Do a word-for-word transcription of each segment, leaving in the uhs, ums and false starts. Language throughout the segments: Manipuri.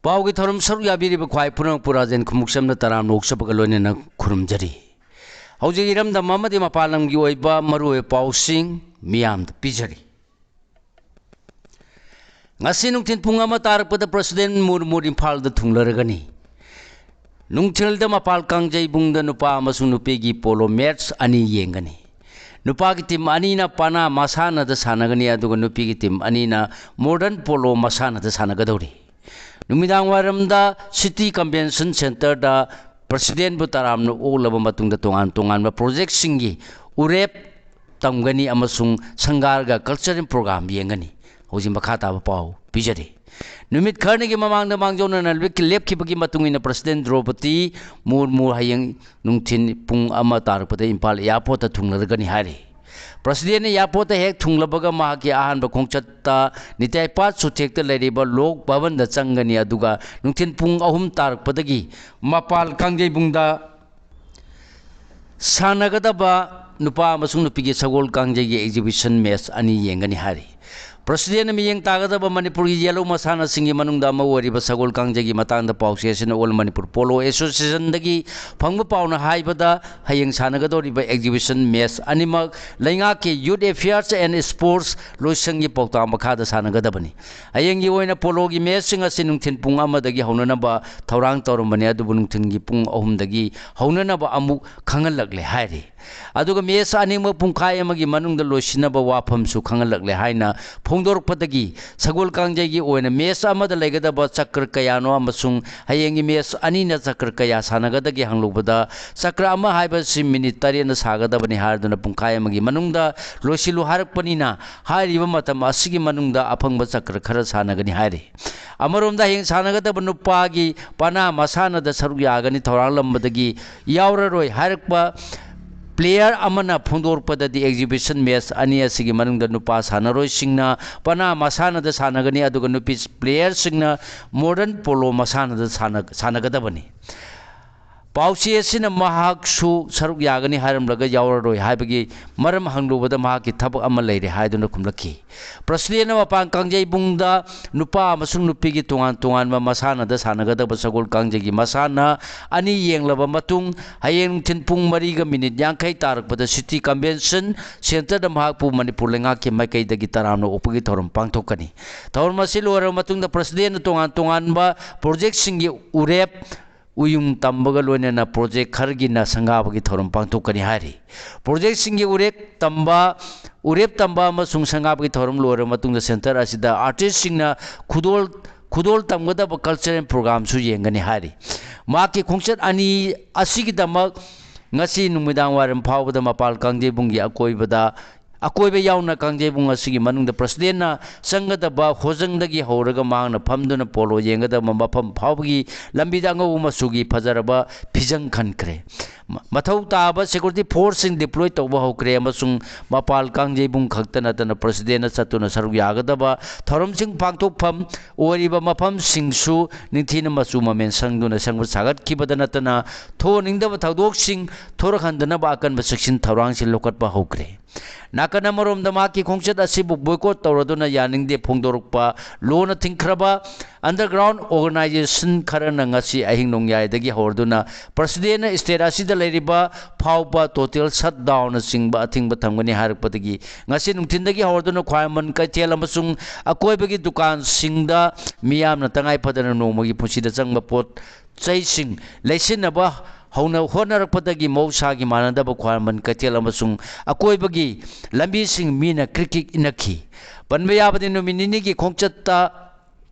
ꯄꯥꯎꯒꯤ ꯊꯧꯔꯝ ꯁꯔꯨꯛ ꯌꯥꯕꯤꯔꯤꯕ ꯈ꯭ꯋꯥꯏ ꯄꯨꯝꯅꯃꯛꯄꯨ ꯔꯥꯖꯦꯟ ꯈꯨꯃꯨꯛꯁꯝꯅ ꯇꯔꯥꯝꯅ ꯑꯣꯛꯆꯕꯒ ꯂꯣꯏꯅꯅ ꯈꯨꯔꯨꯝꯖꯔꯤ꯫ ꯍꯧꯖꯤꯛ ꯏꯔꯝꯗꯝ ꯑꯃꯗꯤ ꯃꯄꯥꯟ ꯂꯝꯒꯤ ꯑꯣꯏꯕ ꯃꯔꯨꯑꯣꯏꯕ ꯄꯥꯎꯁꯤꯡ ꯃꯤꯌꯥꯝꯗ ꯄꯤꯖꯔꯤ꯫ ꯉꯁꯤ ꯅꯨꯡꯊꯤꯜ ꯄꯨꯡ ꯑꯃ ꯇꯥꯔꯛꯄꯗ ꯄ꯭ꯔꯁꯤꯗꯦꯟ ꯃꯨꯔꯃꯨ ꯏꯝꯐꯥꯜꯗ ꯊꯨꯡꯂꯔꯒꯅꯤ꯫ ꯅꯨꯡꯊꯤꯜꯗ ꯃꯄꯥꯜ ꯀꯥꯡꯖꯩꯕꯨꯡꯗ ꯅꯨꯄꯥ ꯑꯃꯁꯨꯡ ꯅꯨꯄꯤꯒꯤ ꯄꯣꯂꯣ ꯃꯦꯠꯆ ꯑꯅꯤ ꯌꯦꯡꯒꯅꯤ꯫ ꯅꯨꯄꯥꯒꯤ ꯇꯤꯝ ꯑꯅꯤꯅ ꯄꯅꯥ ꯃꯁꯥꯟꯅꯗ ꯁꯥꯟꯅꯒꯅꯤ, ꯑꯗꯨꯒ ꯅꯨꯄꯤꯒꯤ ꯇꯤꯝ ꯑꯅꯤꯅ ꯃꯣꯗꯔꯟ ꯄꯣꯂꯣ ꯃꯁꯥꯟꯅꯗ ꯁꯥꯟꯅꯒꯗꯧꯔꯤ꯫ ꯅꯨꯃꯤꯗꯥꯡ ꯋꯥꯏꯔꯝꯗ ꯁꯤꯇꯤ ꯀꯟꯚꯦꯟꯁꯟ ꯁꯦꯟꯇꯔꯗ ꯄ꯭ꯔꯁꯤꯗꯦꯟꯕꯨ ꯇꯔꯥꯝꯅ ꯑꯣꯛꯂꯕ ꯃꯇꯨꯡꯗ ꯇꯣꯉꯥꯟ ꯇꯣꯉꯥꯟꯕ ꯄ꯭ꯔꯣꯖꯦꯛꯁꯤꯡꯒꯤ ꯎꯔꯦꯞ ꯇꯝꯒꯅꯤ ꯑꯃꯁꯨꯡ ꯁꯪꯒꯥꯔꯒ ꯀꯜꯆꯔꯦꯜ ꯄ꯭ꯔꯣꯒ꯭ꯔꯥꯝ ꯌꯦꯡꯒꯅꯤ꯫ ꯍꯧꯖꯤꯛ ꯃꯈꯥ ꯇꯥꯕ ꯄꯥꯎ ꯄꯤꯖꯔꯤ꯫ ꯅꯨꯃꯤꯠ ꯈꯔꯅꯤꯒꯤ ꯃꯃꯥꯡꯗ ꯃꯥꯡꯖꯧꯅꯅ ꯂꯦꯞꯈꯤꯕꯒꯤ ꯃꯇꯨꯡ ꯏꯟꯅ ꯄ꯭ꯔꯁꯤꯗꯦꯟ ꯗ꯭ꯔꯧꯄꯗꯤ ꯃꯨꯔꯃꯨ ꯍꯌꯦꯡ ꯅꯨꯡꯊꯤꯜ ꯄꯨꯡ ꯑꯃ ꯇꯥꯔꯛꯄꯗ ꯏꯝꯐꯥꯜ ꯑꯦꯌꯥꯔꯄꯣꯔꯠꯇ ꯊꯨꯡꯂꯔꯒꯅꯤ ꯍꯥꯏꯔꯤ꯫ ꯄ꯭ꯔꯁꯤꯗꯦꯟꯅ ꯑꯦꯌꯥꯔꯄꯣꯔꯠꯇ ꯍꯦꯛ ꯊꯨꯡꯂꯕꯒ ꯃꯍꯥꯛꯀꯤ ꯑꯍꯥꯟꯕ ꯈꯣꯡꯆꯠꯇ ꯅꯤꯇꯥꯏ ꯄꯥꯠ ꯆꯨꯊꯦꯛꯇ ꯂꯩꯔꯤꯕ ꯂꯣꯛ ꯚꯕꯟꯗ ꯆꯪꯒꯅꯤ, ꯑꯗꯨꯒ ꯅꯨꯡꯊꯤꯜ ꯄꯨꯡ ꯑꯍꯨꯝ ꯇꯥꯔꯛꯄꯗꯒꯤ ꯃꯄꯥꯜ ꯀꯥꯡꯖꯩꯕꯨꯡꯗ ꯁꯥꯟꯅꯒꯗꯕ ꯅꯨꯄꯥ ꯑꯃꯁꯨꯡ ꯅꯨꯄꯤꯒꯤ ꯁꯒꯣꯜ ꯀꯥꯡꯖꯩꯒꯤ ꯑꯦꯛꯖꯤꯕꯤꯁꯟ ꯃꯦꯠꯆ ꯑꯅꯤ ꯌꯦꯡꯒꯅꯤ ꯍꯥꯏꯔꯤ꯫ ꯄ꯭ꯔꯁꯤꯗꯦꯟꯅ ꯃꯤꯠꯌꯦꯡ ꯇꯥꯒꯗꯕ ꯃꯅꯤꯄꯨꯔꯒꯤ ꯌꯦꯜꯍꯧ ꯃꯁꯥꯟꯅꯁꯤꯡꯒꯤ ꯃꯅꯨꯡꯗ ꯑꯃ ꯑꯣꯏꯔꯤꯕ ꯁꯒꯣꯜ ꯀꯥꯡꯖꯩꯒꯤ ꯃꯇꯥꯡꯗ ꯄꯥꯎꯆꯦꯁꯤꯅ ꯑꯣꯜ ꯃꯅꯤꯄꯨꯔ ꯄꯣꯂꯣ ꯑꯦꯁꯣꯁꯤꯌꯦꯁꯟꯗꯒꯤ ꯐꯪꯕ ꯄꯥꯎꯅ ꯍꯥꯏꯕꯗ, ꯍꯌꯦꯡ ꯁꯥꯟꯅꯒꯗꯧꯔꯤꯕ ꯑꯦꯛꯖꯤꯕꯤꯁꯟ ꯃꯦꯠꯆ ꯑꯅꯤꯃꯛ ꯂꯩꯉꯥꯛꯀꯤ Youth Affairs and Sports ꯂꯣꯏꯁꯪꯒꯤ ꯄꯥꯎꯇꯥꯛ ꯃꯈꯥꯗ ꯁꯥꯟꯅꯒꯗꯕꯅꯤ꯫ ꯍꯌꯦꯡꯒꯤ ꯑꯣꯏꯅ ꯄꯣꯂꯣꯒꯤ ꯃꯦꯠꯆꯁꯤꯡ ꯑꯁꯤ ꯅꯨꯡꯊꯤꯜ ꯄꯨꯡ ꯑꯃꯗꯒꯤ ꯍꯧꯅꯅꯕ ꯊꯧꯔꯥꯡ ꯇꯧꯔꯝꯕꯅꯤ, ꯑꯗꯨꯕꯨ ꯅꯨꯡꯊꯤꯜꯒꯤ ꯄꯨꯡ ꯑꯍꯨꯝꯗꯒꯤ ꯍꯧꯅꯅꯕ ꯑꯃꯨꯛ ꯈꯪꯍꯜꯂꯛꯂꯦ ꯍꯥꯏꯔꯤ꯫ ꯑꯗꯨꯒ ꯃꯦꯠꯆ ꯑꯅꯤꯃꯛ ꯄꯨꯡꯈꯥꯏ ꯑꯃꯒꯤ ꯃꯅꯨꯡꯗ ꯂꯣꯏꯁꯤꯟꯅꯕ ꯋꯥꯐꯝꯁꯨ ꯈꯪꯍꯜꯂꯛꯂꯦ ꯍꯥꯏꯅ ꯐꯣꯡꯗꯣꯔꯛꯄꯗꯒꯤ, ꯁꯒꯣꯜ ꯀꯥꯡꯖꯩꯒꯤ ꯑꯣꯏꯅ ꯃꯦꯠꯆ ꯑꯃꯗ ꯂꯩꯒꯗꯕ ꯆꯀ꯭ꯔ ꯀꯌꯥꯅꯣ ꯑꯃꯁꯨꯡ ꯍꯌꯦꯡꯒꯤ ꯃꯦꯠꯆ ꯑꯅꯤꯅ ꯆꯀ꯭ꯔ ꯀꯌꯥ ꯁꯥꯟꯅꯒꯗꯒꯦ ꯍꯪꯂꯨꯕꯗ, ꯆꯀ꯭ꯔ ꯑꯃ ꯍꯥꯏꯕꯁꯤ ꯃꯤꯅꯤꯠ ꯇꯔꯦꯠꯅ ꯁꯥꯒꯗꯕꯅꯤ ꯍꯥꯏꯗꯨꯅ ꯄꯨꯡꯈꯥꯏ ꯑꯃꯒꯤ ꯃꯅꯨꯡꯗ ꯂꯣꯏꯁꯤꯜꯂꯨ ꯍꯥꯏꯔꯛꯄꯅꯤꯅ, ꯍꯥꯏꯔꯤꯕ ꯃꯇꯝ ꯑꯁꯤꯒꯤ ꯃꯅꯨꯡꯗ ꯑꯐꯪꯕ ꯆꯀ꯭ꯔ ꯈꯔ ꯁꯥꯟꯅꯒꯅꯤ ꯍꯥꯏꯔꯤ꯫ ꯑꯃꯔꯣꯝꯗ, ꯍꯌꯦꯡ ꯁꯥꯟꯅꯒꯗꯕ ꯅꯨꯄꯥꯒꯤ ꯄꯅꯥ ꯃꯁꯥꯟꯅꯗ ꯁꯔꯨꯛ ꯌꯥꯒꯅꯤ ꯊꯧꯔꯥꯡꯂꯝꯕꯗꯒꯤ ꯌꯥꯎꯔꯔꯣꯏ ꯍꯥꯏꯔꯛꯄ ꯄ꯭ꯂꯦꯌꯔ ꯑꯃꯅ ꯐꯣꯡꯗꯣꯔꯛꯄꯗꯗꯤ, ꯑꯦꯛꯖꯤꯕꯤꯁꯟ ꯃꯦꯠꯆ ꯑꯅꯤ ꯑꯁꯤꯒꯤ ꯃꯅꯨꯡꯗ ꯅꯨꯄꯥ ꯁꯥꯟꯅꯔꯣꯏꯁꯤꯡꯅ ꯄꯅꯥ ꯃꯁꯥꯟꯅꯗ ꯁꯥꯟꯅꯒꯅꯤ, ꯑꯗꯨꯒ ꯅꯨꯄꯤ ꯄ꯭ꯂꯦꯌꯔꯁꯤꯡꯅ ꯃꯣꯗꯔꯟ ꯄꯣꯂꯣ ꯃꯁꯥꯟꯅꯗ ꯁꯥꯟꯅ-, ꯁꯥꯟꯅꯒꯗꯕꯅꯤ꯫ ꯄꯥꯎꯆꯦ ꯑꯁꯤꯅ ꯃꯍꯥꯛꯁꯨ ꯁꯔꯨꯛ ꯌꯥꯒꯅꯤ ꯍꯥꯏꯔꯝꯂꯒ ꯌꯥꯎꯔꯔꯣꯏ ꯍꯥꯏꯕꯒꯤ ꯃꯔꯝ ꯍꯪꯂꯨꯕꯗ ꯃꯍꯥꯛꯀꯤ ꯊꯕꯛ ꯑꯃ ꯂꯩꯔꯦ ꯍꯥꯏꯗꯨꯅ ꯈꯨꯝꯂꯛꯈꯤ꯫ ꯄ꯭ꯔꯁꯤꯗꯦꯟꯅ ꯃꯄꯥꯟ ꯀꯥꯡꯖꯩꯕꯨꯡꯗ ꯅꯨꯄꯥ ꯑꯃꯁꯨꯡ ꯅꯨꯄꯤꯒꯤ ꯇꯣꯉꯥꯟ ꯇꯣꯉꯥꯟꯕ ꯃꯁꯥꯟꯅꯗ ꯁꯥꯟꯅꯒꯗꯕ ꯁꯒꯣꯜ ꯀꯥꯡꯖꯩꯒꯤ ꯃꯁꯥꯟꯅ ꯑꯅꯤ ꯌꯦꯡꯂꯕ ꯃꯇꯨꯡ, ꯍꯌꯦꯡ ꯅꯨꯡꯊꯤꯜ ꯄꯨꯡ ꯃꯔꯤꯒ ꯃꯤꯅꯤꯠ ꯌꯥꯡꯈꯩ ꯇꯥꯔꯛꯄꯗ City Convention Centreꯗ ꯃꯍꯥꯛꯄꯨ ꯃꯅꯤꯄꯨꯔ ꯂꯩꯉꯥꯛꯀꯤ ꯃꯥꯏꯀꯩꯗꯒꯤ ꯇꯔꯥꯝꯅ ꯑꯣꯛꯄꯒꯤ ꯊꯧꯔꯝ ꯄꯥꯡꯊꯣꯛꯀꯅꯤ꯫ ꯊꯧꯔꯝ ꯑꯁꯤ ꯂꯣꯏꯔꯕ ꯃꯇꯨꯡꯗ ꯄ꯭ꯔꯁꯤꯗꯦꯟꯅ ꯇꯣꯉꯥꯟ ꯇꯣꯉꯥꯟꯕ ꯄ꯭ꯔꯣꯖꯦꯛꯁꯤꯡꯒꯤ ꯎꯔꯦꯞ ꯎꯌꯨꯡ ꯇꯝꯕꯒ ꯂꯣꯏꯅꯅ ꯄ꯭ꯔꯣꯖꯦꯛ ꯈꯔꯒꯤꯅ ꯁꯪꯒꯥꯕꯒꯤ ꯊꯧꯔꯝ ꯄꯥꯡꯊꯣꯛꯀꯅꯤ ꯍꯥꯏꯔꯤ꯫ ꯄ꯭ꯔꯣꯖꯦꯛꯁꯤꯡꯒꯤ ꯎꯔꯦꯞ ꯇꯝꯕ, ꯎꯔꯦꯞ ꯇꯝꯕ ꯑꯃꯁꯨꯡ ꯁꯪꯒꯥꯕꯒꯤ ꯊꯧꯔꯝ ꯂꯣꯏꯔꯕ ꯃꯇꯨꯡꯗ center ꯑꯁꯤꯗ artistꯁꯤꯡꯅ ꯈꯨꯗꯣꯜ, ꯈꯨꯗꯣꯜ ꯇꯝꯒꯗꯕ cultural programꯁꯨ ꯌꯦꯡꯒꯅꯤ ꯍꯥꯏꯔꯤ꯫ ꯃꯍꯥꯛꯀꯤ ꯈꯣꯡꯆꯠ ꯑꯅꯤ ꯑꯁꯤꯒꯤꯗꯃꯛ ꯉꯁꯤ ꯅꯨꯃꯤꯗꯥꯡ ꯋꯥꯏꯔꯝ ꯐꯥꯎꯕꯗ ꯃꯄꯥꯜ ꯀꯥꯡꯖꯩꯕꯨꯡꯒꯤ ꯑꯀꯣꯏꯕꯗ, ꯑꯀꯣꯏꯕ ꯌꯥꯎꯅ ꯀꯥꯡꯖꯩꯕꯨꯡ ꯑꯁꯤꯒꯤ ꯃꯅꯨꯡꯗ ꯄ꯭ꯔꯁꯤꯗꯦꯟꯅ ꯆꯪꯒꯗꯕ ꯍꯣꯖꯪꯗꯒꯤ ꯍꯧꯔꯒ ꯃꯍꯥꯛꯅ ꯐꯝꯗꯨꯅ ꯄꯣꯂꯣ ꯌꯦꯡꯒꯗꯕ ꯃꯐꯝ ꯐꯥꯎꯕꯒꯤ ꯂꯝꯕꯤꯗ ꯑꯉꯧꯕ ꯃꯆꯨꯒꯤ ꯐꯖꯔꯕ ꯐꯤꯖꯪ ꯈꯟꯈ꯭ꯔꯦ꯫ ꯃ-, ꯃꯊꯧ ꯇꯥꯕ security forceꯁꯤꯡ deploy ꯇꯧꯕ ꯍꯧꯈ꯭ꯔꯦ ꯑꯃꯁꯨꯡ ꯃꯄꯥꯜ ꯀꯥꯡꯖꯩꯕꯨꯡ ꯈꯛꯇ ꯅꯠꯇꯅ ꯄ꯭ꯔꯁꯤꯗꯦꯟꯅ ꯆꯠꯇꯨꯅ ꯁꯔꯨꯛ ꯌꯥꯒꯗꯕ ꯊꯧꯔꯝꯁꯤꯡ ꯄꯥꯡꯊꯣꯛꯐꯝ ꯑꯣꯏꯔꯤꯕ ꯃꯐꯝꯁꯤꯡꯁꯨ ꯅꯤꯡꯊꯤꯅ ꯃꯆꯨ ꯃꯃꯦꯟ ꯁꯪꯗꯨꯅ ꯁꯦꯝꯒꯠ ꯁꯥꯒꯠꯈꯤꯕꯗꯅ ꯅꯠꯇꯅ ꯊꯣꯛꯍꯟꯅꯤꯡꯗꯕ ꯊꯧꯗꯣꯛꯁꯤꯡ ꯊꯣꯔꯛꯍꯟꯗꯅꯕ ꯑꯀꯟꯕ ꯆꯦꯛꯁꯤꯟ ꯊꯧꯔꯥꯡꯁꯤꯡ ꯂꯧꯈꯠꯄ ꯍꯧꯈ꯭ꯔꯦ꯫ ꯅꯥꯀꯟ ꯑꯃꯔꯣꯝꯗ ꯃꯍꯥꯛꯀꯤ ꯈꯣꯡꯆꯠ ꯑꯁꯤꯕꯨ boycott ꯇꯧꯔꯗꯨꯅ ꯌꯥꯅꯤꯡꯗꯦ ꯐꯣꯡꯗꯣꯔꯛꯄ ꯂꯣꯟꯅ ꯊꯤꯡꯈ꯭ꯔꯕ underground organisation ꯈꯔꯅ ꯉꯁꯤ ꯑꯍꯤꯡ ꯅꯣꯡꯌꯥꯏꯗꯒꯤ ꯍꯧꯔꯗꯨꯅ ꯄ꯭ꯔꯁꯤꯗꯦꯟꯅ state ꯑꯁꯤꯗ ꯂꯩꯔꯤꯕ ꯐꯥꯎꯕ total shutdownꯅꯆꯤꯡꯕ ꯑꯊꯤꯡꯕ ꯊꯝꯒꯅꯤ ꯍꯥꯏꯔꯛꯄꯗꯒꯤ ꯉꯁꯤ ꯅꯨꯡꯊꯤꯟꯗꯒꯤ ꯍꯧꯔꯗꯨꯅ ꯈ꯭ꯋꯥꯏꯔꯝꯕꯟ ꯀꯩꯊꯦꯜ ꯑꯃꯁꯨꯡ ꯑꯀꯣꯏꯕꯒꯤ ꯗꯨꯀꯥꯟꯁꯤꯡꯗ ꯃꯤꯌꯥꯝꯅ ꯇꯉꯥꯏ ꯐꯗꯅ ꯅꯣꯡꯃꯒꯤ ꯄꯨꯟꯁꯤꯗ ꯆꯪꯕ ꯄꯣꯠ ꯆꯩꯁꯤꯡ ꯂꯩꯁꯤꯟꯅꯕ ꯍꯧꯅ ꯍꯣꯠꯅꯔꯛꯄꯗꯒꯤ ꯃꯍꯧꯁꯥꯒꯤ ꯃꯥꯟꯅꯗꯕ ꯈ꯭ꯋꯥꯏꯔꯝꯕꯟ ꯀꯩꯊꯦꯜ ꯑꯃꯁꯨꯡ ꯑꯀꯣꯏꯕꯒꯤ ꯂꯝꯕꯤꯁꯤꯡ ꯃꯤꯅ ꯀ꯭ꯔꯤꯛ ꯀ꯭ꯔꯤꯛ ꯏꯟꯅꯈꯤ꯫ ꯄꯟꯕ ꯌꯥꯕꯗꯤ ꯅꯨꯃꯤꯠ ꯅꯤꯅꯤꯒꯤ ꯈꯣꯡꯆꯠꯇ